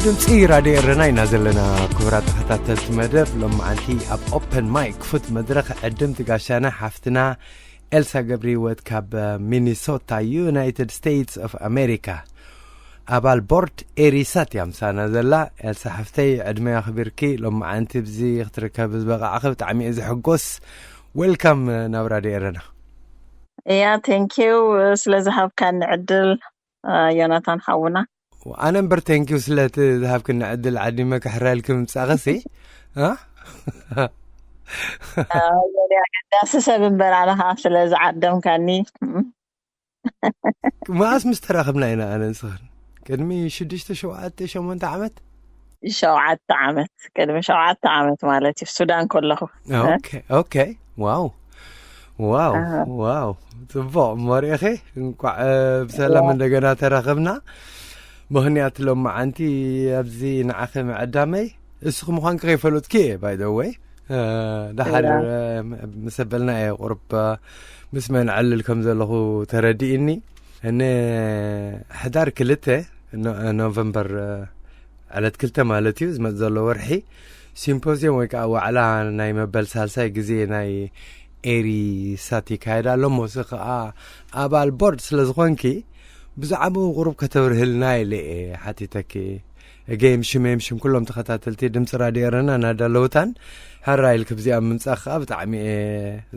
ድምፂ ራድዮ ኤረና ኢና ዘለና። ክቡራት ተኸታተልቲ መደብ፣ ሎማዓንቲ ኣብ ኦፐን ማይክ ክፉት መድረኽ ዕድምቲ ጋሻና ሓፍትና ኤልሳ ገብረ ህይወት ካብ ሚኒሶታ፣ ዩናይትድ ስቴትስ ኦፍ ኣሜሪካ፣ ኣባል ቦርድ ኤሪሳት እያ ምሳና ዘላ። ኤልሳ ሓፍተይ፣ ዕድመ ኣኽቢርኪ ሎማዓንቲ ብዚ ክትርከቢ ዝበቓዕኺ ብጣዕሚ እየ ዝሕጎስ። ዌልካም ናብ ራድዮ ኤረና። እያ፣ ቴንኪዩ ስለ ዝሃብካኒ ዕድል፣ ዮናታን ሓውና። ኣነ እምበር ቴንኪዩ ስለቲ ዝሃብክኒ ዕድል ዓዲመ ክሕረልኪ ምምጻእኺሲ። ኣገዳሲ ሰብ እምበር፣ ኣነ ከዓ ስለ ዝዓደምካኒ። መኣስ ምስ ተራኽብና ኢና ኣነ ንስኽን? ቅድሚ ሽዱሽተ ሸውዓተ ሸሞንተ ዓመት። ሸውዓተ ዓመት፣ ቅድሚ ሸውዓተ ዓመት ማለት እዩ፣ ሱዳን ከለኹ። ኦኬ፣ ኦኬ። ዋው፣ ዋው፣ ዋው። ጽቡቕ እሞ፣ ርኢኺ፣ እንኳዕ ብሰላም እንደገና ተራኸብና። ምኽንያት ሎማዓንቲ ኣብዚ ንዓኺ ምዕዳመይ፣ እስኺ ምዃንኪ ከይፈለጥኩ እየ፣ ባይ ዘ ወይ። ደሓር ምስ ኣበልና እየ ቁርብ ምስ መን ዕልል ከም ዘለኹ ተረዲእኒ። እነ ሕዳር ክልተ፣ ኖቨምበር ዕለት ክልተ ማለት እዩ፣ ዝመጽእ ዘሎ ወርሒ፣ ሲምፖዝዮም ወይ ከዓ ዋዕላ ናይ መበል ሳልሳይ ግዜ ናይ ኤሪ ሳት ይካየድ ኣሎ። እሞ ንስኺ ከዓ ኣባል ቦርድ ስለ ዝኾንኪ፣ ብዛዕባኡ ቁሩብ ከተብርህልና ኢለ እየ ሓቲተኪ። ኣገይም ሽመይም ሽም ኩሎም ተኸታተልቲ ድምፂ ራድዮ ኤረና እናዳለውታን፣ ሕራ ኢልኪ ብዚኣ ምምፃእ ከዓ ብጣዕሚ እየ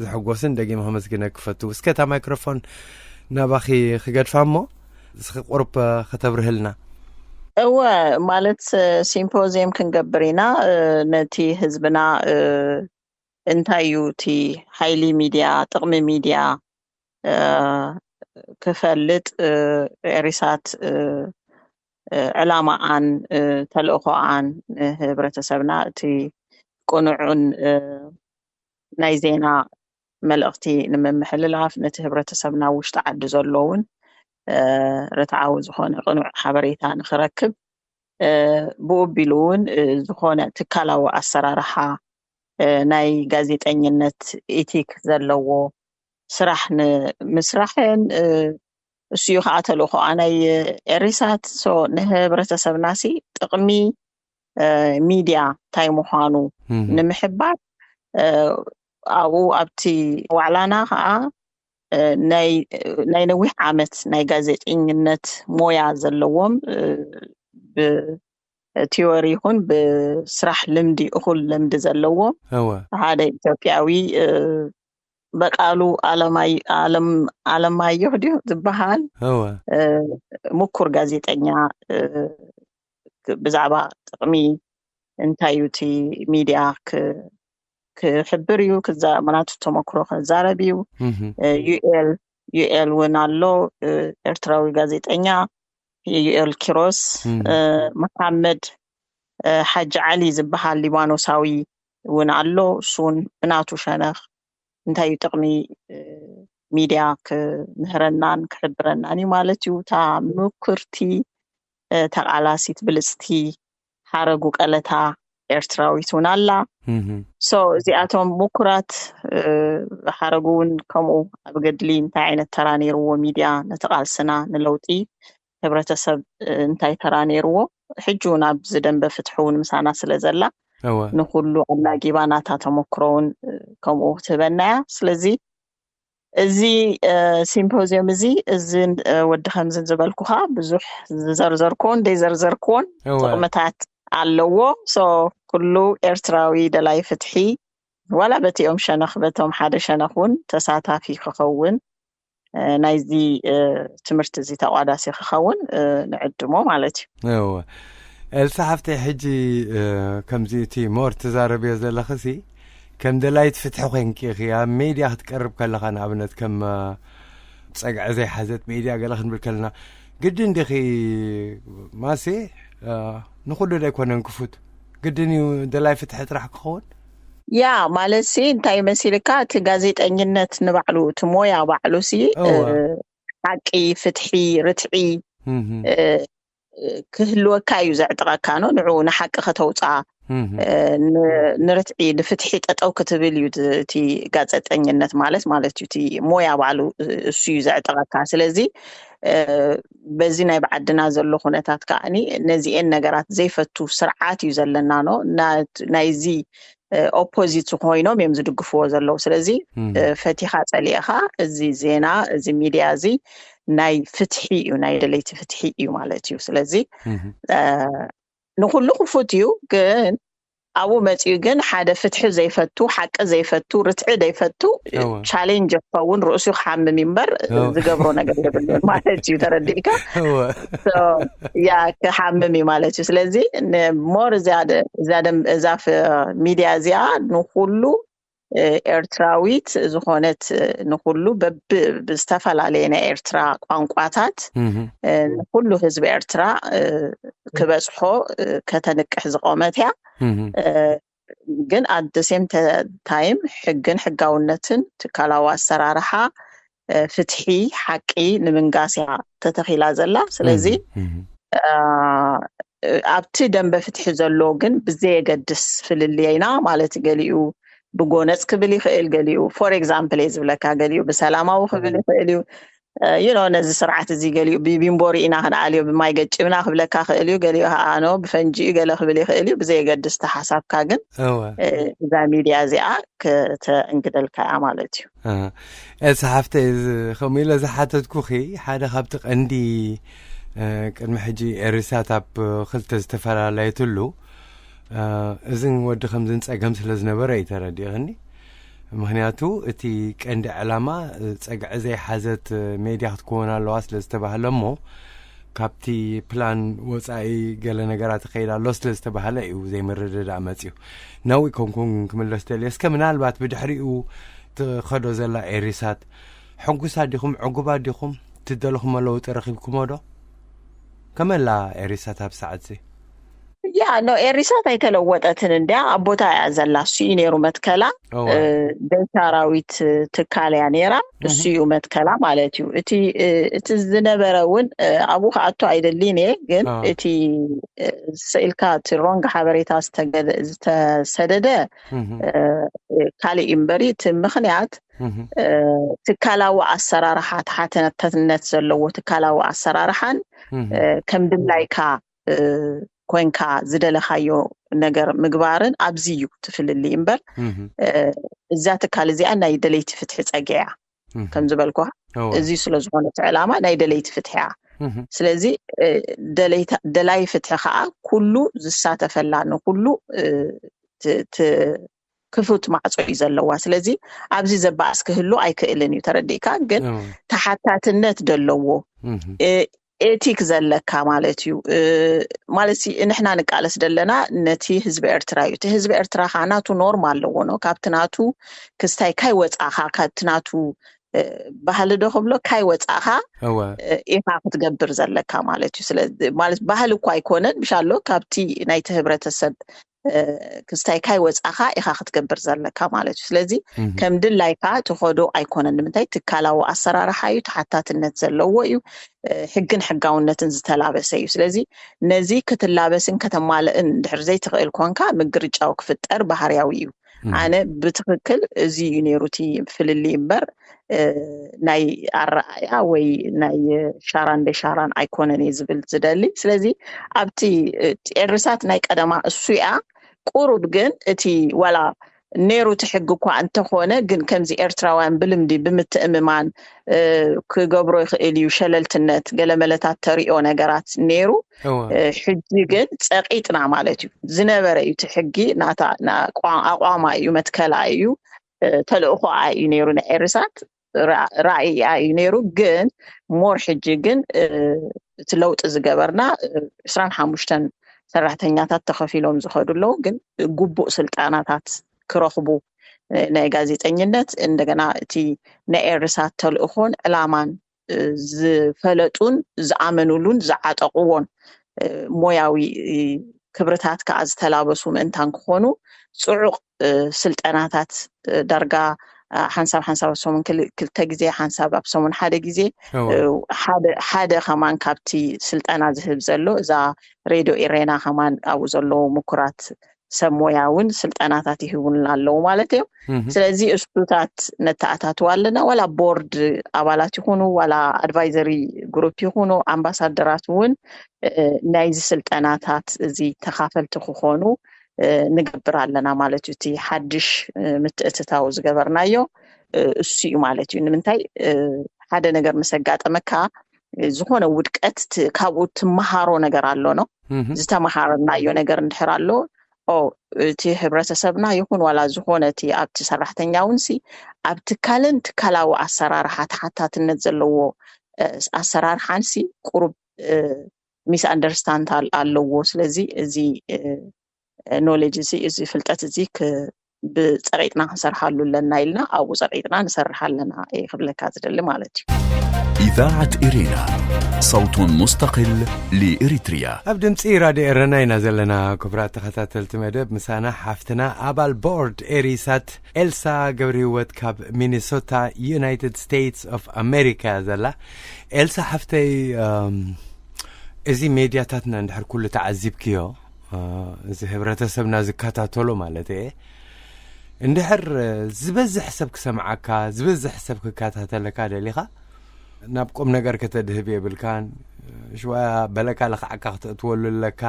ዝሕጎስን ደጊመ ከመስግነኪ ክፈቱ። እስከ እታ ማይክሮፎን ናባኺ ክገድፋ እሞ፣ እስኺ ቁሩብ ከተብርህልና። እወ፣ ማለት ሲምፖዝየም ክንገብር ኢና። ነቲ ህዝብና እንታይ እዩ እቲ ሓይሊ ሚድያ፣ ጥቕሚ ሚድያ ክፈልጥ፣ ኤሪሳት ዕላማኣን ተልእኾኣን ንህብረተሰብና እቲ ቅኑዕን ናይ ዜና መልእኽቲ ንምምሕልላፍ፣ ነቲ ህብረተሰብና ውሽጢ ዓዲ ዘሎ እውን ርትዓዊ ዝኾነ ቅኑዕ ሓበሬታ ንኽረክብ፣ ብኡ ኣቢሉ እውን ዝኾነ ትካላዊ ኣሰራርሓ ናይ ጋዜጠኝነት ኢቲክ ዘለዎ ስራሕ ንምስራሕን፣ እሱ እዩ ከዓ ተልእኾኣ ናይ ኤሪሳት። ንህብረተሰብናሲ ጥቕሚ ሚድያ እንታይ ምዃኑ ንምሕባር፣ ኣብኡ ኣብቲ ዋዕላና ከዓ ናይ ነዊሕ ዓመት ናይ ጋዜጠኝነት ሞያ ዘለዎም፣ ብቲዮሪ ይኹን ብስራሕ ልምዲ፣ እኹል ልምዲ ዘለዎም፣ ሓደ ኢትዮጵያዊ፣ በቃሉ ኣለማየሁ ድዩ ዝበሃል፣ ምኩር ጋዜጠኛ፣ ብዛዕባ ጥቕሚ እንታይ እዩ እቲ ሚድያ ክሕብር እዩ፣ ምናቱ ተመክሮ ክዛረብ እዩ። ዩኤል ዩኤል እውን ኣሎ፣ ኤርትራዊ ጋዜጠኛ ዩኤል ኪሮስ። መሓመድ ሓጂ ዓሊ ዝበሃል ሊባኖሳዊ እውን ኣሎ። እሱ እውን ብናቱ ሸነኽ እንታይ እዩ ጥቕሚ ሚድያ ክምህረናን ክሕብረናን እዩ ማለት እዩ። እታ ምኩርቲ ተቓላሲት ብልፅቲ ሓረጉ ቀለታ ኤርትራዊት እውን ኣላ። ሶ እዚኣቶም ምኩራት፣ ሓረጉ እውን ከምኡ ኣብ ገድሊ እንታይ ዓይነት ተራ ነይርዎ ሚድያ ነቲ ቃልስና ንለውጢ ህብረተሰብ እንታይ ተራ ነይርዎ፣ ሕጂ እውን ኣብዚ ደንበ ፍትሒ እውን ምሳና ስለ ዘላ ንኩሉ ኣላጊባ ናታ ተመክሮ እውን ከምኡ ክትህበና እያ። ስለዚ እዚ ሲምፖዝዮም እዚ፣ እዚ ወዲ ከምዚ ዝበልኩኻ ብዙሕ ዝዘርዘርክዎን ዘይዘርዘርክዎን ጥቕምታት ኣለዎ። ሶ ኩሉ ኤርትራዊ ደላይ ፍትሒ ዋላ በቲኦም ሸነኽ በቶም ሓደ ሸነኽ እውን ተሳታፊ ክኸውን ናይዚ ትምህርቲ እዚ ተቋዳሲ ክኸውን ንዕድሞ ማለት እዩ። እወ። ኤልሳ ሓፍተይ፣ ሕጂ ከምዚ እቲ ሞር ትዛረብዮ ዘለኽሲ ከም ደላይት ፍትሒ ኮይንኪ ኢኺ ኣብ ሜድያ ክትቀርብ ከለኻ፣ ንኣብነት ከም ጸግዒ ዘይሓዘት ሜድያ ገለ ክንብል ከለና፣ ግድን ዲኺ ማሴ ንኹሉ ዶ ኣይኮነን ክፉት? ግድን እዩ ደላይ ፍትሒ ጥራሕ ክኸውን? ያ ማለት ሲ እንታይ መሲልካ፣ እቲ ጋዜጠኝነት ንባዕሉ፣ እቲ ሞያ ባዕሉ ሲ ሓቂ፣ ፍትሒ፣ ርትዒ ክህልወካ እዩ ዘዕጥቐካ። ኖ ንዑ ንሓቂ ከተውፅኣ ንርትዒ ንፍትሒ ጠጠው ክትብል እዩ እቲ ጋዜጠኝነት ማለት ማለት እዩ። እቲ ሞያ ባዕሉ እሱ እዩ ዘዕጠቐካ። ስለዚ በዚ ናይ ብዓድና ዘሎ ኩነታት ከዓኒ ነዚኤን ነገራት ዘይፈቱ ስርዓት እዩ ዘለና። ኖ ናይዚ ኦፖዚት ዝኾይኖም እዮም ዝድግፍዎ ዘለዉ። ስለዚ ፈቲኻ ጸሊእኻ እዚ ዜና እዚ ሚድያ እዚ ናይ ፍትሒ እዩ፣ ናይ ደለይቲ ፍትሒ እዩ ማለት እዩ። ስለዚ ንኩሉ ክፉት እዩ፣ ግን ኣብኡ መጺኡ ግን ሓደ ፍትሒ ዘይፈቱ፣ ሓቂ ዘይፈቱ፣ ርትዒ ዘይፈቱ ቻሌንጅ ክኸውን ርእሱ ክሓምም እምበር ዝገብሮ ነገር የብሉን ማለት እዩ። ተረዲእካ? ያ ክሓምም እዩ ማለት እዩ። ስለዚ ሞር እዛ ሚድያ እዚኣ ንኩሉ ኤርትራዊት ዝኾነት ንኩሉ ብዝተፈላለየ ናይ ኤርትራ ቋንቋታት ንኩሉ ህዝቢ ኤርትራ ክበጽሖ ከተንቅሕ ዝቆመት እያ። ግን ኣት ሴም ታይም ሕግን ሕጋውነትን ትካላዊ ኣሰራርሓ ፍትሒ ሓቂ ንምንጋስ እያ ተተኺላ ዘላ። ስለዚ ኣብቲ ደንበ ፍትሒ ዘሎ ግን ብዘየገድስ ፍልልየና ማለት ገሊኡ ብጎነፅ ክብል ይኽእል፣ ገሊኡ ፎር ኤግዛምፕል እየ ዝብለካ፣ ገሊኡ ብሰላማዊ ክብል ይኽእል እዩ። ዩ ኖ ነዚ ስርዓት እዚ ገሊኡ ብቢምቦ ርኢና ክንኣልዮ ብማይ ገጭብና ክብለካ ክእል እዩ። ገሊኡ ከዓ ኖ ብፈንጂ እዩ ገለ ክብል ይኽእል እዩ። ብዘየገድስ ተሓሳብካ ግን እዛ ሚድያ እዚኣ ከተእንግደልካ እያ ማለት እዩ። ኤልሳ ሓፍተይ፣ ከምኡ ኢለ ዝሓተትኩኺ ሓደ ካብቲ ቀንዲ ቅድሚ ሕጂ ኤሪሳት ኣብ ክልተ ዝተፈላለየትሉ እዝን ወዲ ከምዝን ፀገም ስለ ዝነበረ እዩ፣ ተረዲእኽኒ። ምክንያቱ እቲ ቀንዲ ዕላማ ፀግዒ ዘይሓዘት ሜድያ ክትከውን ኣለዋ ስለ ዝተባህለ እሞ ካብቲ ፕላን ወፃኢ ገለ ነገራት ይኸይድ ኣሎ ስለ ዝተባህለ እዩ ዘይምርድዳእ መፅዩ። ናብኡ ኮንኩን ክምለስ ደልየ። እስከ ምናልባት ብድሕሪኡ ትኸዶ ዘላ ኤሪሳት ሕጉሳት ዲኹም ዕጉባት ዲኹም? ትደለኹም ለውጢ ረኺብኩሞ ዶ? ከመላ ኤሪሳት ኣብ ሰዓት እዚ ያ ኖ ኤሪሳት ኣይተለወጠትን እንድያ ኣብ ቦታ እያ ዘላ። እሱ እዩ ነይሩ መትከላ። ደንሻራዊት ትካል እያ ነይራ። እሱ እዩ መትከላ ማለት እዩ። እቲ እቲ ዝነበረ እውን ኣብኡ ክኣቱ ኣይደልን እየ፣ ግን እቲ ስኢልካ እቲ ሮንግ ሓበሬታ ዝተሰደደ ካሊእ እምበሪ እቲ ምክንያት ትካላዊ ኣሰራርሓ ተሓታትነት ዘለዎ ትካላዊ ኣሰራርሓን ከም ድላይካ ኮንካ ዝደለኻዮ ነገር ምግባርን ኣብዚ እዩ ትፍልልይ እምበር እዛ ትካል እዚኣ ናይ ደለይቲ ፍትሒ ጸግዒ እያ። ከም ዝበልኩ እዚ ስለ ዝኾነ እቲ ዕላማ ናይ ደለይቲ ፍትሒ እያ። ስለዚ ደላይ ፍትሒ ከዓ ኩሉ ዝሳተፈላ ንኩሉ ክፉት ማዕጾ እዩ ዘለዋ። ስለዚ ኣብዚ ዘባእስ ክህሉ ኣይክእልን እዩ። ተረዲእካ? ግን ተሓታትነት ዘለዎ ኤቲክ ዘለካ ማለት እዩ። ማለት ንሕና ንቃለስ ዘለና ነቲ ህዝቢ ኤርትራ እዩ። እቲ ህዝቢ ኤርትራ ከዓ ናቱ ኖርማ ኣለዎ። ኖ ካብቲ ናቱ ክስታይ ካይ ወፃእካ ካብቲ ናቱ ባህሊ ዶ ክብሎ ካይ ወፃእካ ኢኻ ክትገብር ዘለካ ማለት እዩ። ማለት ባህሊ እኳ ኣይኮነን ምሻሎ ካብቲ ናይቲ ህብረተሰብ ክስታይ ካይ ወፃእካ ኢኻ ክትገብር ዘለካ ማለት እዩ። ስለዚ ከም ድላይካ ትኸዶ ኣይኮነን። ንምንታይ ትካላዊ ኣሰራርሓ እዩ፣ ተሓታትነት ዘለዎ እዩ፣ ሕግን ሕጋውነትን ዝተላበሰ እዩ። ስለዚ ነዚ ክትላበስን ከተማልእን ድሕር ዘይትኽእል ኮንካ ምግርጫው ክፍጠር ባህርያዊ እዩ። ኣነ ብትኽክል እዚ እዩ ነይሩ እቲ ፍልልይ እምበር ናይ ኣረኣያ ወይ ናይ ሻራን ደሻራን ኣይኮነን እየ ዝብል ዝደሊ። ስለዚ ኣብቲ ኤርሳት ናይ ቀደማ እሱ እያ ቁሩብ ግን እቲ ዋላ ነይሩ እቲ ሕጊ እኳ እንተኾነ ግን ከምዚ ኤርትራውያን ብልምዲ ብምትእምማን ክገብሮ ይኽእል እዩ ሸለልትነት ገለመለታት ተሪኦ ነገራት ነይሩ። ሕጂ ግን ፀቂጥና ማለት እዩ ዝነበረ እዩ እቲ ሕጊ ናታ ኣቋማ እዩ መትከላ እዩ ተልእኾኣ እዩ ነይሩ ናይ ኤርሳት ራእያ እዩ ነይሩ። ግን ሞር ሕጂ ግን እቲ ለውጢ ዝገበርና ዕስራን ሓሙሽተን ሰራሕተኛታት ተኸፊሎም ዝኸዱ ኣለዉ። ግን ግቡእ ስልጣናታት ክረኽቡ ናይ ጋዜጠኝነት እንደገና እቲ ናይ ኤርሳት ተልእኾን ዕላማን ዝፈለጡን ዝኣመኑሉን ዝዓጠቕዎን ሞያዊ ክብርታት ከዓ ዝተላበሱ ምእንታን ክኾኑ ፅዑቕ ስልጠናታት ዳርጋ ሓንሳብ ሓንሳብ ኣብ ሰሙን ክልተ ግዜ ሓንሳብ ኣብ ሰሙን ሓደ ግዜ ሓደ ከማን ካብቲ ስልጠና ዝህብ ዘሎ እዛ ሬድዮ ኢሬና ከማን ኣብኡ ዘለዉ ምኩራት ሰብ ሞያ እውን ስልጠናታት ይህቡና ኣለዉ ማለት እዮም። ስለዚ እሱታት ነተኣታትዋ ኣለና። ዋላ ቦርድ ኣባላት ይኹኑ፣ ዋላ ኣድቫይዘሪ ግሩፕ ይኹኑ፣ ኣምባሳደራት እውን ናይዚ ስልጠናታት እዚ ተኻፈልቲ ክኾኑ ንገብር ኣለና ማለት እዩ። እቲ ሓድሽ ምትእትታው ዝገበርናዮ እሱ እዩ ማለት እዩ። ንምንታይ ሓደ ነገር ምስ ኣጋጠመካ ዝኾነ ውድቀት ካብኡ ትመሃሮ ነገር ኣሎ ነው። ዝተመሃረናዮ ነገር እንድሕር ኣሎ፣ እቲ ህብረተሰብና ይኹን ዋላ ዝኾነ እቲ ኣብቲ ሰራሕተኛ እውን ሲ ኣብ ትካልን ትካላዊ ኣሰራርሓ ተሓታትነት ዘለዎ ኣሰራርሓን ሲ ቁሩብ ሚስ ኣንደርስታንድ ኣለዎ። ስለዚ እዚ ኖሌጅ እዚ እዚ ፍልጠት እዚ ብፀቂጥና ክንሰርሓሉ ኣለና ኢልና ኣብኡ ፀቂጥና ንሰርሕ ኣለና ክብለካ ዝደሊ ማለት እዩ። إذاعة إرينا، صوت مستقل لإريتريا. ኣብ ድምፂ ራድዮ ኤረና ኢና ዘለና። ክቡራት ተኸታተልቲ መደብ፣ ምሳና ሓፍትና ኣባል ቦርድ ኤሪሳት ኤልሳ ገብረ ህይወት ካብ ሚኒሶታ ዩናይትድ ስቴትስ ኦፍ ኣሜሪካ እያ ዘላ። ኤልሳ ሓፍተይ፣ እዚ ሜድያታትና እንድሕር ኩሉ ተዓዚብክዮ፣ እዚ ህብረተሰብና ዝከታተሎ ማለት እየ፣ እንድሕር ዝበዝሕ ሰብ ክሰምዓካ፣ ዝበዝሕ ሰብ ክከታተለካ ደሊኻ፣ ናብ ቁም ነገር ከተድህብ የብልካን። ሽዋ በለካ ለኽዓካ ክተእትወሉ ኣለካ።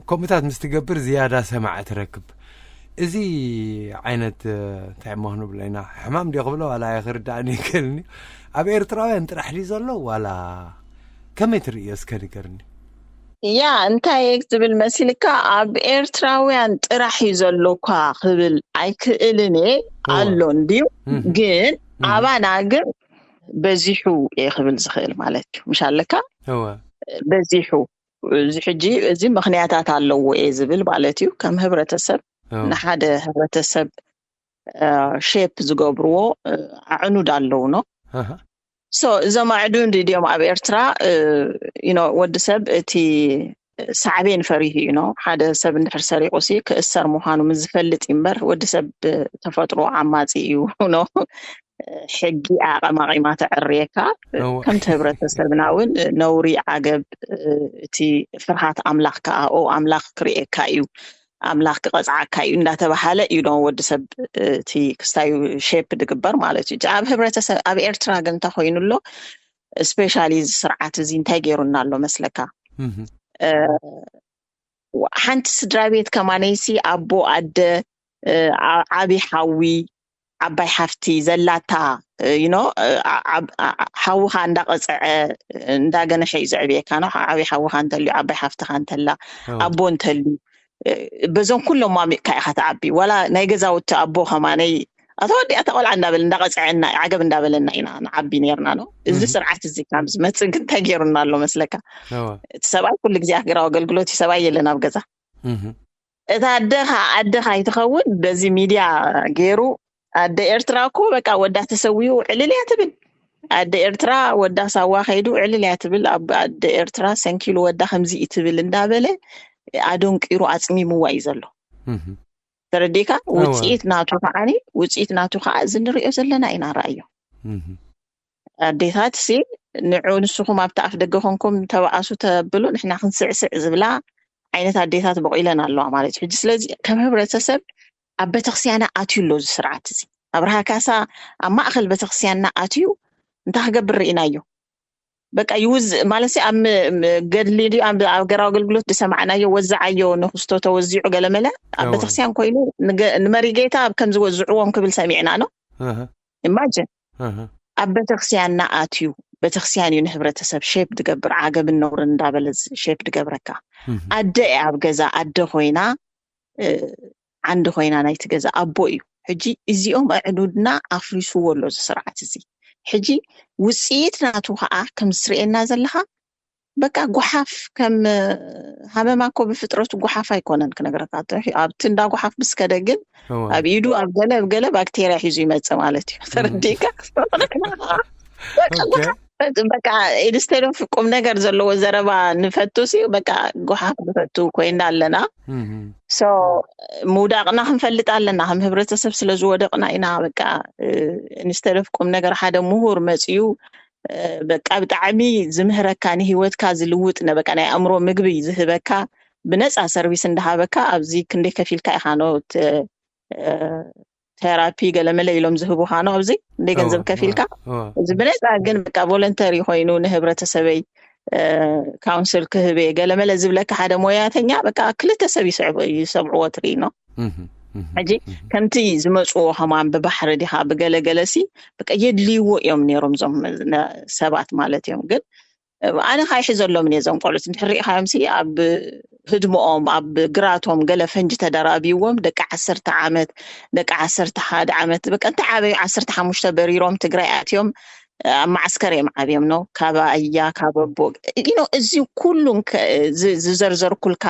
ከምኡታት ምስ ትገብር ዝያዳ ሰማዕ ትረክብ። እዚ ዓይነት እንታይ እሞ ክንብሎ ኢና፣ ሕማም ድዮ ክብሎ ዋላ ኣይክርዳእን ይክእልኒ። ኣብ ኤርትራውያን ጥራሕ ድዩ ዘሎ ዋላ ከመይ ትርእዮ እስከ ንገርኒ? ያ እንታይ ዝብል መሲልካ፣ ኣብ ኤርትራውያን ጥራሕ እዩ ዘሎ እኳ ክብል ኣይክእልን እየ። ኣሎ እንድዩ፣ ግን ኣባና ግን በዚሑ እየ ክብል ዝኽእል ማለት እዩ። ምሽ ኣለካ? በዚሑ እዚ ሕጂ እዚ ምኽንያታት ኣለዎ እየ ዝብል ማለት እዩ። ከም ህብረተሰብ ንሓደ ህብረተሰብ ሼፕ ዝገብርዎ ኣዕኑድ ኣለዉ ነው። ሶ እዞም ኣዕኑድ እንድዮም ኣብ ኤርትራ፣ ወዲ ሰብ እቲ ሳዕቤን ፈሪሁ እዩ ነው። ሓደ ሰብ እንድሕር ሰሪቑ ሲ ክእሰር ምዃኑ ምስ ዝፈልጥ እዩ እምበር፣ ወዲ ሰብ ተፈጥሮ ዓማጺ እዩ ነው። ሕጊ ኣቐማቒማ ተዕርየካ። ከምቲ ህብረተሰብና እውን ነውሪ ዓገብ፣ እቲ ፍርሃት ኣምላኽ ከዓ ኦ ኣምላኽ ክርእየካ እዩ፣ ኣምላኽ ክቐፅዓካ እዩ እንዳተባሃለ እዩ ዶ ወዲ ሰብ እቲ ክስታዩ ሼፕ ድግበር ማለት እዩ። ኣብ ህብረተሰብ ኣብ ኤርትራ ግን እንተኮይኑ ኣሎ፣ ስፔሻሊ እዚ ስርዓት እዚ እንታይ ገይሩና ኣሎ መስለካ? ሓንቲ ስድራ ቤት ከማነይሲ ኣቦ ኣደ ዓቢ ሓዊ ዓባይ ሓፍቲ ዘላታ ኖ ሓውኻ እንዳቐፅዐ እንዳገነሐ እዩ ዘዕብየካ ነው። ዓብይ ሓውኻ እንተልዩ ዓባይ ሓፍትኻ እንተላ ኣቦ እንተልዩ በዞም ኩሎም ማሚቕካ ኢኻ ትዓቢ። ዋላ ናይ ገዛውቲ ኣቦ ከማነይ ኣታ ወዲ ኣታ ቆልዓ እንዳበለ እንዳቐፅዐና ዓገብ እንዳበለና ኢና ንዓቢ ነርና ነው። እዚ ስርዓት እዚ ካብ ዝመፅእ ግን እንታይ ገይሩና ኣሎ መስለካ? እቲ ሰብኣይ ኩሉ ግዜ ኣህገራዊ ኣገልግሎት እዩ። ሰብኣይ የለን ኣብ ገዛ። እታ ኣደኻ ኣደኻ ይትኸውን በዚ ሚድያ ገይሩ ኣደ ኤርትራ እኮ በቃ ወዳ ተሰዊኡ ዕልል እያ ትብል። ኣደ ኤርትራ ወዳ ሳዋ ከይዱ ዕልል እያ ትብል። ኣደ ኤርትራ ሰንኪሉ ወዳ ከምዚ እዩ ትብል እንዳበለ ኣደንቂሩ ኣፅሚምዋ እዩ ዘሎ። ተረዲካ? ውፅኢት ናቱ ከዓኒ ውፅኢት ናቱ ከዓ እዚ ንሪኦ ዘለና ኢና። ረኣዮ። ኣዴታት ሲ ንዑ ንስኹም ኣብቲ ኣፍ ደገ ኮንኩም ተባኣሱ ተብሉ ንሕና ክንስዕስዕ ዝብላ ዓይነት ኣዴታት በቂለን ኣለዋ ማለት እዩ። ሕጂ ስለዚ ከም ህብረተሰብ ኣብ ቤተክርስትያና ኣትዩ ኣሎ እዚ ስርዓት እዚ። ኣብርሃ ካሳ ኣብ ማእኸል ቤተክርስትያንና ኣትዩ እንታይ ክገብር ርኢናዮ? በቃ ይውዝ ማለት ኣብ ገድሊ ድዩ ኣብ ገራዊ ኣገልግሎት ዝሰማዕናዮ ወዛዓዮ ንክስቶ ተወዚዑ ገለመለ ኣብ ቤተክርስትያን ኮይኑ ንመሪጌታ ከም ዝወዝዕዎም ክብል ሰሚዕና ነው። ኢማጅን ኣብ ቤተክርስትያንና ኣትዩ ቤተክርስትያን እዩ ንህብረተሰብ ሼፕ ድገብር። ዓገብን ነውርን እንዳበለ ሼፕ ድገብረካ። ኣደ እያ ኣብ ገዛ ኣደ ኮይና ዓንዲ ኮይና ናይቲ ገዛ ኣቦ እዩ። ሕጂ እዚኦም ኣዕኑድና ኣፍሪስዎ ኣሎ እዚ ስርዓት እዚ። ሕጂ ውፅኢት ናቱ ከዓ ከም ዝትርእየና ዘለካ በቃ ጓሓፍ ከም ሃመማ እኮ ብፍጥረቱ ጓሓፍ ኣይኮነን ክነግረካ። ኣብቲ እንዳ ጓሓፍ ምስ ከደ ግን ኣብ ኢዱ ኣብ ገለ ኣብ ገለ ባክቴርያ ሒዙ ይመፅእ ማለት እዩ። ተረዲእካ? በቃ ኢንስቴድ ኦፍ ቁም ነገር ዘለዎ ዘረባ ንፈቱ ሲ በቃ ጓሓፍ ንፈቱ ኮይና ኣለና። ሶ ምውዳቕና ክንፈልጥ ኣለና። ከም ህብረተሰብ ስለ ዝወደቕና ኢና በቃ ኢንስቴድ ኦፍ ቁም ነገር ሓደ ምሁር መፅዩ በቃ ብጣዕሚ ዝምህረካ ንሂወትካ ዝልውጥ ነበቃ ናይ ኣእምሮ ምግቢ ዝህበካ ብነፃ ሰርቪስ እንዳሃበካ ኣብዚ ክንደይ ከፊልካ ኢኻ ኖ ቴራፒ ገለመለ ኢሎም ዝህቡኻ ኖ ኣብዚ እንደ ገንዘብ ከፊልካ እዚ ብነፃ ግን በቃ ቮለንተሪ ኮይኑ ንህብረተሰበይ ካውንስል ክህብ እየ ገለመለ ዝብለካ ሓደ ሞያተኛ በቃ ክልተ ሰብ ይሰምዕዎ ትርኢ ኖ። ሕጂ ከምቲ ዝመፅዎ ከማን ብባሕሪ ዲኻ ብገለገለ ሲ በቃ የድልይዎ እዮም ነይሮም እዞም ሰባት ማለት እዮም። ግን ኣነ ካይሕዘሎም እየ እዞም ቆልዑት እንድሕር ሪኢኻዮም ሲ ኣብ ህድሞኦም ኣብ ግራቶም ገለ ፈንጂ ተደራቢዎም ደቂ ዓሰርተ ዓመት ደቂ ዓሰርተ ሓደ ዓመት በቃ እንተ ዓበዩ ዓሰርተ ሓሙሽተ በሪሮም ትግራይ ኣትዮም ኣብ ማዓስከር እዮም ዓብዮም ነው ካብ ኣያ ካብ ኣቦ ኢኖ እዚ ኩሉ ዝዘርዘርኩልካ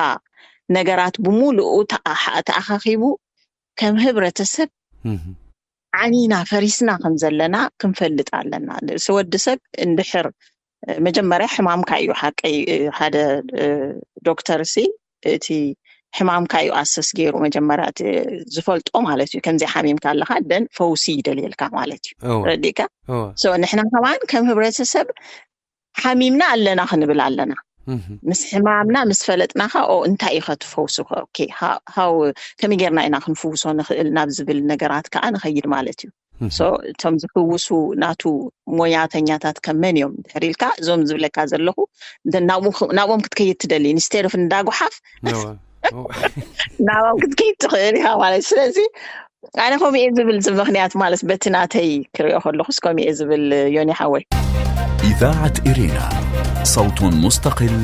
ነገራት ብሙሉኡ ተኣኻኺቡ ከም ህብረተሰብ ዓኒና ፈሪስና ከም ዘለና ክንፈልጥ ኣለና። ወዲ ሰብ እንድሕር መጀመርያ ሕማምካ እዩ ሓቀይ ሓደ ዶክተር ሲ እቲ ሕማምካ እዩ ኣሰስ ገይሩ መጀመርያ ዝፈልጦ ማለት እዩ። ከምዚ ሓሚምካ ኣለካ ደን ፈውሲ ይደልየልካ ማለት እዩ። ረዲካ ንሕና ከማን ከም ህብረተሰብ ሓሚምና ኣለና ክንብል ኣለና። ምስ ሕማምና ምስ ፈለጥናኻ ኦ እንታይ እዩ ከትፈውሱ ሃው ከመይ ጌርና ኢና ክንፍውሶ ንኽእል ናብ ዝብል ነገራት ከዓ ንኸይድ ማለት እዩ። እቶም ዝፍውሱ ናቱ ሞያተኛታት ከመን እዮም ድሕር ኢልካ እዞም ዝብለካ ዘለኹ ናብኦም ክትከይድ ትደሊ ኢንስቴድ ኦፍ እንዳጓሓፍ ናብኦም ክትከይድ ትኽእል ኢኻ ማለት ስለዚ ኣነ ከምኡ እየ ዝብል ምኽንያት ማለት በቲ ናተይ ክሪኦ ከለኹስ ከምኡ እየ ዝብል ዮኒ ሓወይ። إذاعة إرينا، صوت مستقل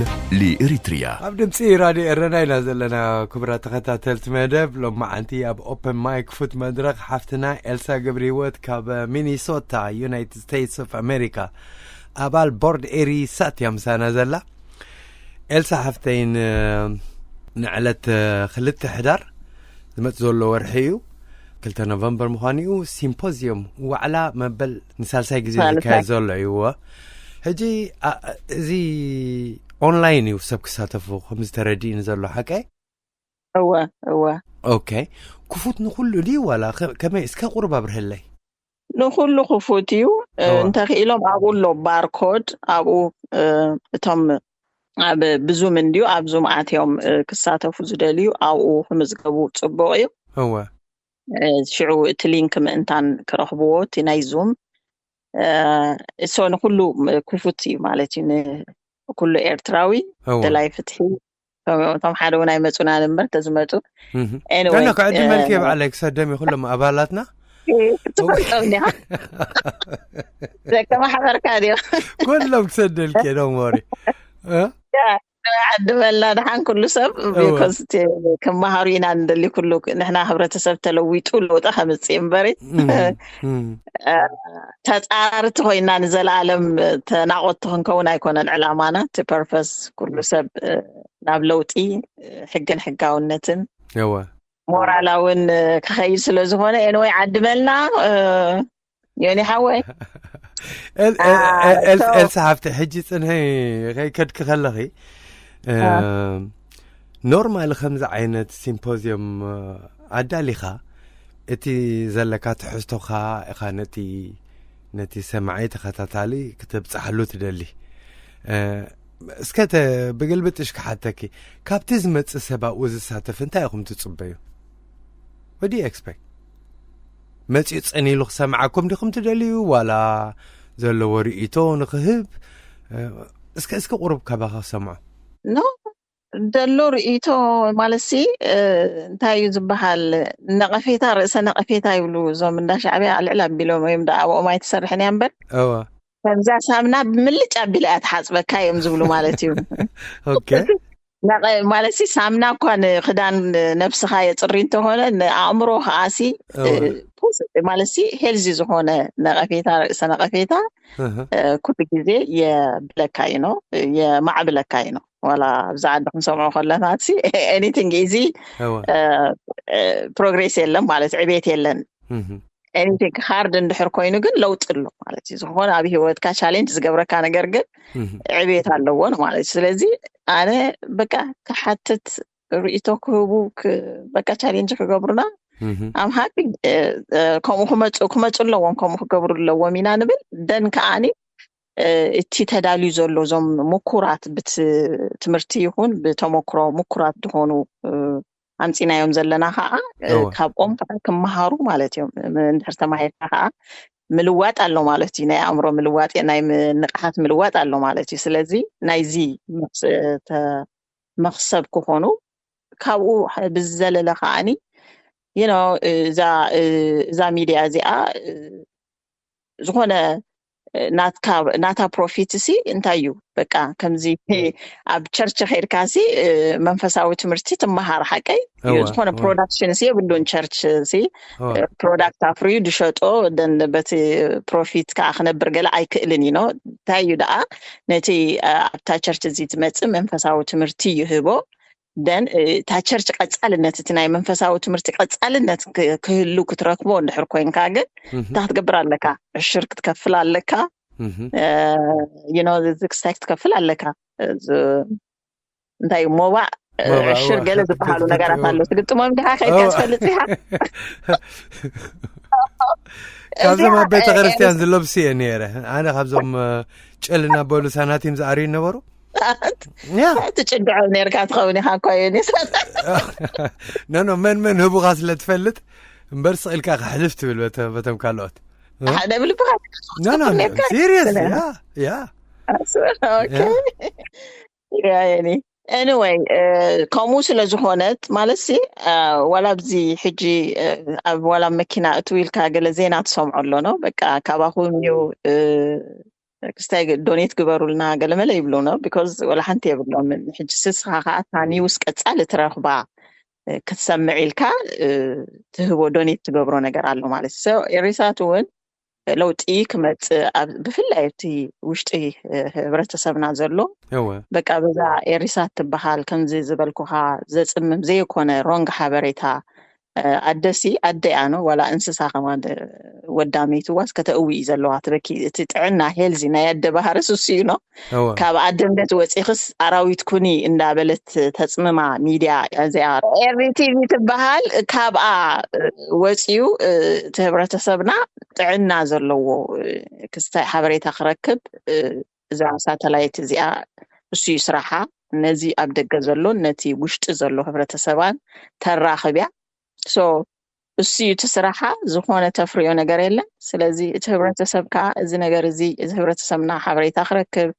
لإريتريا. ኣብ ድምፂ ራድዮ ኤረና ኢና ዘለና። ክቡራት ተኸታተልቲ መደብ ሎማዓንቲ ኣብ ኦፐን ማይክ ፉት መድረኽ ሓፍትና ኤልሳ ገብረ ህይወት ካብ ሚኒሶታ ዩናይትድ ስቴትስ ኦፍ ኣሜሪካ ኣባል ቦርድ ኤሪ ሳት እያ ምሳና ዘላ። ኤልሳ ሓፍተይን ንዕለት ክልተ ሕዳር ዝመፅ ዘሎ ወርሒ እዩ ክልተ ኖቨምበር ምዃኑ እዩ። ሲምፖዚየም ዋዕላ መበል ንሳልሳይ ግዜ ዝካየድ ዘሎ እዩ። ሕጂ እዚ ኦንላይን እዩ ሰብ ክሳተፉ ከምዝተረድእኒ ዘሎ ሓቀ? እወ እወ። ኦኬ ክፉት ንኩሉ ድዩ ዋላ ከመይ? እስከ ቁርብ ኣብርህለይ። ንኩሉ ክፉት እዩ። እንተኽኢሎም ኣብኡ ኣሎ ባርኮድ ኣብኡ እቶም ኣብ ብዙም እንድዩ ኣብ ዙም ኣትዮም ክሳተፉ ዝደልዩ ኣብኡ ክምዝገቡ ፅቡቅ እዩ። እወ። ሽዑ እቲ ሊንክ ምእንታን ክረኽብዎ እቲ ናይ ዙም እሶ ንኩሉ ክፉት እዩ ማለት እዩ። ንኩሉ ኤርትራዊ ደላይ ፍትሒ እቶም ሓደ እውን ኣይመፁናን እምበር ተዝመፁ ኖ ክዕድመልክ የብዓለይ ክሰደም እዩ ኩሎም ኣባላትና ትፈልጦም ዲኻ ደቂ ማሕበርካ ዲኻ ኩሎም ክሰደልክ እዮም ወሪ ዓድመልና ደሓን ኩሉ ሰብ ቢኮዝ ክመሃሩ ኢና ንደሊ ኩሉ ንሕና ህብረተሰብ ተለዊጡ ለውጢ ከምፅእ እምበሪ ተፃራርቲ ኮይና ንዘለኣለም ተናቆቲ ክንከውን ኣይኮነን ዕላማና እቲ ፐርፐስ ኩሉ ሰብ ናብ ለውጢ ሕግን ሕጋውነትን እወ ሞራላውን ክኸይድ ስለ ዝኾነ ኤንወይ ዓድመልና ዮኒ ሓወይ ኤልሳ ሓፍቲ ሕጂ ፅንሀይ ከይከድኪ ከለኺ ኖርማሊ ከምዚ ዓይነት ሲምፖዚየም ኣዳሊኻ እቲ ዘለካ ትሕዝቶኻ ኢኻ ነቲ ነቲ ሰማዒ ተኸታታሊ ክትብፅሓሉ ትደሊ። እስከ ብግልብጥሽ ክሓተኪ፣ ካብቲ ዝመፅእ ሰብ ኣብኡ ዝሳተፍ እንታይ ኢኹም ትፅበዩ? What do you expect? መፂኡ ፀኒሉ ክሰምዓኩም ዲኹም ትደልዩ ዋላ ዘለዎ ርእይቶ ንክህብ? እስከ እስከ ቁሩብ ካባኻ ክሰምዖ። ኖ ደሎ ርእይቶ ማለትሲ እንታይ እዩ ዝበሃል ነቐፌታ ርእሰ ነቐፌታ ይብሉ እዞም እንዳ ሻዕብያ ኣልዕል ኣቢሎም እዮም ደኣ ኣብኦም ኣይትሰርሕን እያ እምበር እወ ከምዛ ሳምና ብምልጭ ኣቢላ እያ ትሓፅበካ እዮም ዝብሉ ማለት እዩ ኦኬ ነቐ- ማለትሲ ሳምና እኳ ንክዳን ነብስኻ የፅሪ እንተኾነ ንኣእምሮ ከዓሲ እወ። ፖስ- ማለትሲ ሄልዚ ዝኾነ ነቐፌታ ርእሰ ነቐፌታ እህ። ኩሉ ግዜ የብለካ እዩ ነው የማዕብለካ እዩ ነው ዋላ ኣብዚ ዓዲ ክንሰምዖ ከለና ሲ ኤኒቲንግ ኢዚ እወ። ፕሮግሬስ የለን ማለት ዕቤት የለን እህ። ኤኒቲንግ ሃርድ እንድሕር ኮይኑ ግን ለውጢ ኣሎ ማለት እዩ ዝኾነ ኣብ ህይወትካ ቻሌንጅ ዝገብረካ ነገር ግን እህ። ዕቤት ኣለዎ ነው ማለት እዩ ስለዚ ኣነ በቃ ክሓትት ርእቶ ክህቡ ክ- በቃ ቻሌንጅ ክገብሩና እህ። ኣም ሃፒ ከምኡ ክመፁ ክመፁ ኣለዎም ከምኡ ክገብሩ ኣለዎም ኢና ንብል ደን ከዓኒ እቲ ተዳልዩ ዘሎ፣ እዞም ምኩራት ብትምህርቲ ይኹን ብተመክሮ ምኩራት ዝኾኑ ኣምፂናዮም ዘለና ከዓ ካብኦም ከዓ ክመሃሩ ማለት እዮም። እንድሕር ተማሂርካ ከዓ ምልዋጥ ኣሎ ማለት እዩ። ናይ ኣእምሮ ምልዋጥ፣ ናይ ንቕሓት ምልዋጥ ኣሎ ማለት እዩ። ስለዚ ናይዚ መኽሰብ ክኾኑ፣ ካብኡ ብዝዘለለ ከዓኒ እዛ ሚድያ እዚኣ ዝኾነ ናታ ፕሮፊት ሲ እንታይ እዩ? በቃ ከምዚ ኣብ ቸርች ከይድካ ሲ መንፈሳዊ ትምህርቲ ትመሃር ሓቀይ እዩ። ዝኾነ ፕሮዳክሽን ሲ የብሉን ቸርች ሲ ፕሮዳክት ኣፍርዩ ድሸጦ በቲ ፕሮፊት ከዓ ክነብር ገለ ኣይክእልን እዩ። እንታይ እዩ ደኣ ነቲ ኣብታ ቸርች እዚ ዝመፅእ መንፈሳዊ ትምህርቲ ይህቦ። ደን እታ ቸርች ቀፃልነት፣ እቲ ናይ መንፈሳዊ ትምህርቲ ቀፃልነት ክህሉ ክትረክቦ እንድሕር ኮይንካ ግን እንታይ ክትገብር ኣለካ? ዕሽር ክትከፍል ኣለካ። ዩኖ ክስታይ ክትከፍል ኣለካ። እንታይ እዩ ሞባእ፣ ዕሽር ገለ ዝበሃሉ ነገራት ኣሎ። ትግጥሞም ድካ ከይድካ ትፈልጥ ኢካ? ካብዞም ኣብ ቤተክርስትያን ዝለብሱ እየ ነይረ ኣነ። ካብዞም ጭል እናበሉ ሳናቲም ዝኣርዩ ነበሩ። ትጭድዖም ነርካ ትኸውን ኢካ እኳ እዩ። ኖኖ መን መን ህቡኻ ስለ ትፈልጥ እምበር ስቕ ኢልካ ክሕልፍ ትብል በቶም ካልኦት። ሓደ ብልብኻ ሲሪየስ ያ ያ ኤኒወይ፣ ከምኡ ስለ ዝኾነት ማለት ሲ ዋላ ኣብዚ ሕጂ ኣብ ዋላ መኪና እትው ኢልካ ገለ ዜና ትሰምዖ ኣሎ ነው። በቃ ካባኹም እዩ ክስታይ ዶኔት ግበሩልና ገለመለ ይብሉ ነው። ቢኮዝ ወላ ሓንቲ የብሎምን። ሕጂ ስስኻ ከዓ እታ ኒውስ ቀፃሊ ትረኽባ ክትሰምዕ ኢልካ ትህቦ ዶኔት ትገብሮ ነገር ኣሎ ማለት እዩ። ኤሪሳት እውን ለውጢ ክመፅእ ብፍላይ ኣብቲ ውሽጢ ህብረተሰብና ዘሎ በቃ በዛ ኤሪሳት ትበሃል ከምዚ ዝበልኩኻ ዘፅምም ዘይኮነ ሮንግ ሓበሬታ ኣደሲ ኣደ እያ ነው ዋላ እንስሳ ከማን ወዳመይትዋስ ከተእዊ እዩ ዘለዋ ትበኪ። እቲ ጥዕና ሄልዚ ናይ ኣደ ባህርስ እሱ እዩ ነው። ካብ ኣደነት ወፂኽስ ኣራዊት ኩኒ እንዳበለት ተፅምማ ሚድያ እዚኣ ኤሪ ቲቪ ትበሃል ካብኣ ወፂኡ እቲ ህብረተሰብና ጥዕና ዘለዎ ክስታይ ሓበሬታ ክረክብ እዛ ሳተላይት እዚኣ እሱ እዩ ስራሓ። ነዚ ኣብ ደገ ዘሎን ነቲ ውሽጢ ዘሎ ህብረተሰባን ተራኽብያ። እሱ እዩ እቲ ስራሓ። ዝኾነ ተፍርዮ ነገር የለን። ስለዚ እቲ ህብረተሰብ ከዓ እዚ ነገር እዚ እዚ ህብረተሰብና ሓበሬታ ክረክብ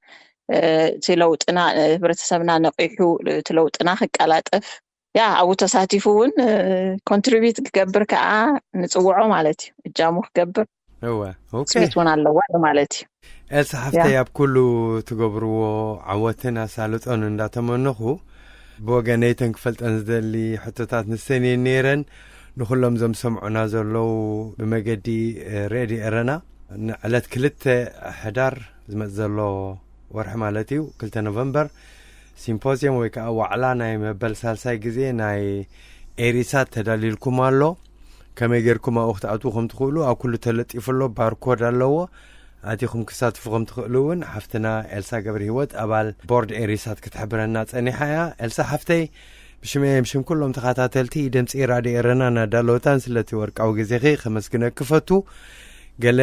እቲ ለውጥና ህብረተሰብና ነቂሑ እቲ ለውጥና ክቀላጠፍ ያ ኣብኡ ተሳቲፉ እውን ኮንትሪቢዩት ክገብር ከዓ ንፅውዖ ማለት እዩ። እጃሙ ክገብር እወ ስዊት እውን ኣለዋ ማለት እዩ። ኤልሳ ሓፍተይ ኣብ ኩሉ ትገብርዎ ዓወትን ኣሳልጦን እንዳተመነኹ ብወገነይ ተን ክፈልጠን ዝደሊ ሕቶታት ንሰን እየን ነይረን። ንኩሎም እዞም ሰምዑና ዘለዉ ብመገዲ ሬድዮ ኤረና ንዕለት ክልተ ሕዳር ዝመፅ ዘሎ ወርሒ ማለት እዩ ክልተ ኖቨምበር ሲምፖዚየም ወይ ከዓ ዋዕላ ናይ መበል ሳልሳይ ግዜ ናይ ኤሪሳት ተዳልዩልኩም ኣሎ። ከመይ ጌርኩም ኣብኡ ክትኣትዉ ከም ትኽእሉ ኣብ ኩሉ ተለጢፉ ኣሎ፣ ባርኮድ ኣለዎ። ኣቲኹም ክሳትፉ ከም ትኽእሉ እውን ሓፍትና ኤልሳ ገብረ ህይወት ኣባል ቦርድ ኤሪሳት ክትሕብረና ጸኒሓ እያ። ኤልሳ ሓፍተይ ብሽመይ ብሽም ኩሎም ተኸታተልቲ ድምፂ ራድዮ ኤረና ናዳለወታን ስለቲ ወርቃዊ ግዜኺ ከመስግነኪ ፈቱ። ገለ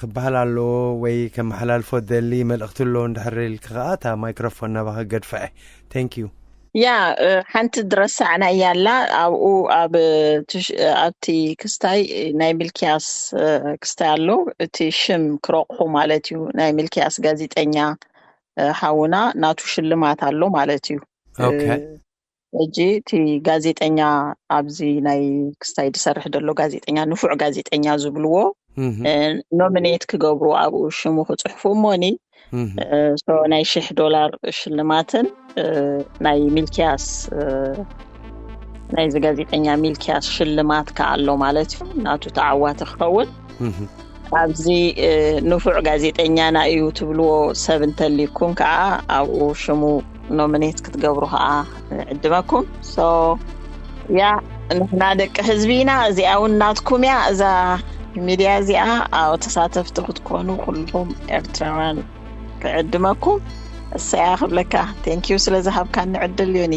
ክበሃል ኣለዎ ወይ ከመሓላልፎ ደሊ መልእኽቲ ኣለዎ እንድሕር ኢልኪ ከዓ እታ ማይክሮፎን ናባኺ ገድፋ እየ። Thank you። ያ ሓንቲ ድረሳዕና እያላ ኣብኡ ኣብ ኣብቲ ክስታይ ናይ ሚልኪያስ ክስታይ ኣሎ። እቲ ሽም ክረቑሑ ማለት እዩ። ናይ ሚልኪያስ ጋዜጠኛ ሓውና ናቱ ሽልማት ኣሎ ማለት እዩ። ሕጂ እቲ ጋዜጠኛ ኣብዚ ናይ ክስታይ ዝሰርሕ ዘሎ ጋዜጠኛ ንፉዕ ጋዜጠኛ ዝብልዎ ኖሚኔት ክገብሩ ኣብኡ ሽሙ ክፅሕፉ እሞኒ ናይ ሽሕ ዶላር ሽልማትን ናይ ሚልኪያስ ናይዚ ጋዜጠኛ ሚልኪያስ ሽልማት ከዓ ኣሎ ማለት እዩ። ናቱ ተዓዋቲ ክኸውን ኣብዚ ንፉዕ ጋዜጠኛና እዩ ትብልዎ ሰብ እንተልይኩም ከዓ ኣብኡ ሽሙ ኖሚኔት ክትገብሩ ከዓ ንዕድመኩም። ሶ ያ ንሕና ደቂ ህዝቢ ኢና። እዚኣ እውን ናትኩም እያ። እዛ ሚድያ እዚኣ ኣብ ተሳተፍቲ ክትኮኑ ኩልኩም ኤርትራውያን ክዕድመኩም እሰያ ክብለካ። ቴንኪዩ ስለ ዝሃብካኒ ዕድል ዮኒ።